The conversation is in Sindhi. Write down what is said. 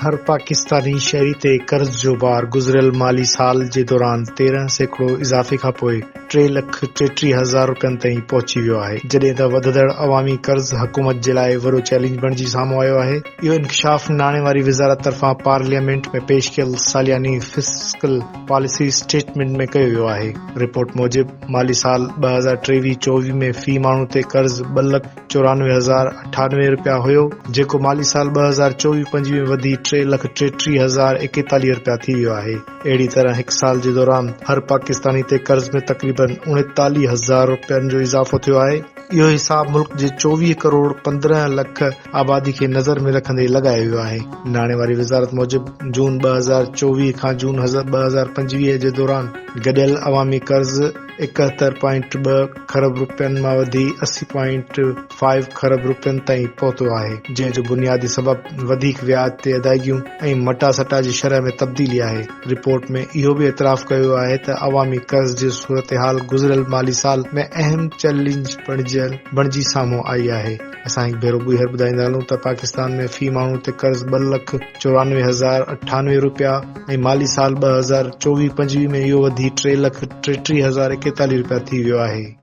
هر پاڪستاني شهري تي قرض جو بار گذريل مالي سال جي دوران 13% اضافي کانپوء 3,33,000 رپين تائين پهچي ويو آهي، جڏهن ته وڌندڙ عوامي قرض حڪومت جي لاء وڏو چئلينج بڻجي سامهون آيو آهي. اهو انڪشاف ناڻي واري وزارت طرفان پارليامينٽ ۾ پيش ڪيل سالياني فسڪل پاليسي اسٽيٽمينٽ ۾ ڪيو ويو آهي. رپورٽ موجب مالي سال 2023 24 ۾ في ماڻهو تي قرض 2,94,098 رپيا هيو، جيڪو مالي سال 2024 25 ۾ وڌي 3,33,041 رپيا ٿي ويو آهي. اهڙي طرح هڪ سال جي دوران هر پاڪستاني تي قرض ۾ تقريبن 39,000 رپين جو اضافو ٿيو آهي. اهو حساب ملڪ جي 24 ڪروڙ 15 لک آبادي کي نظر ۾ رکندي لڳايو ويو آهي. ناڻي واري وزارت موجب جون 2024 کان جون 2025 جي دوران گڏيل عوامي قرض 71 پوائنٽ ٻه کرب رپين مان وڌي 80 پوائنٽ فائيو کرب رپين تائين پهتو آهي، جنهن جو بنيادي سبب وڌيڪ وياج تي ادائيگيون ۽ مٽاسٽا جي شرح ۾ تبديلي آهي. رپورٽ ۾ اهو به اعتراف ڪيو ويو آهي ته عوامي قرض جي صورتحال گذريل مالي سال ۾ اهم چئلينج بڻجي سامهون آئي آهي. اسان هڪ ڀيرو ٻيهر ٻڌائيندا هلون ته پاڪستان ۾ في ماڻهو تي قرض 2,94,098 رپيا ۽ مالي سال 2024 25 ۾ اهو وڌي 3,33,041 رپيا ٿي ويو آهي.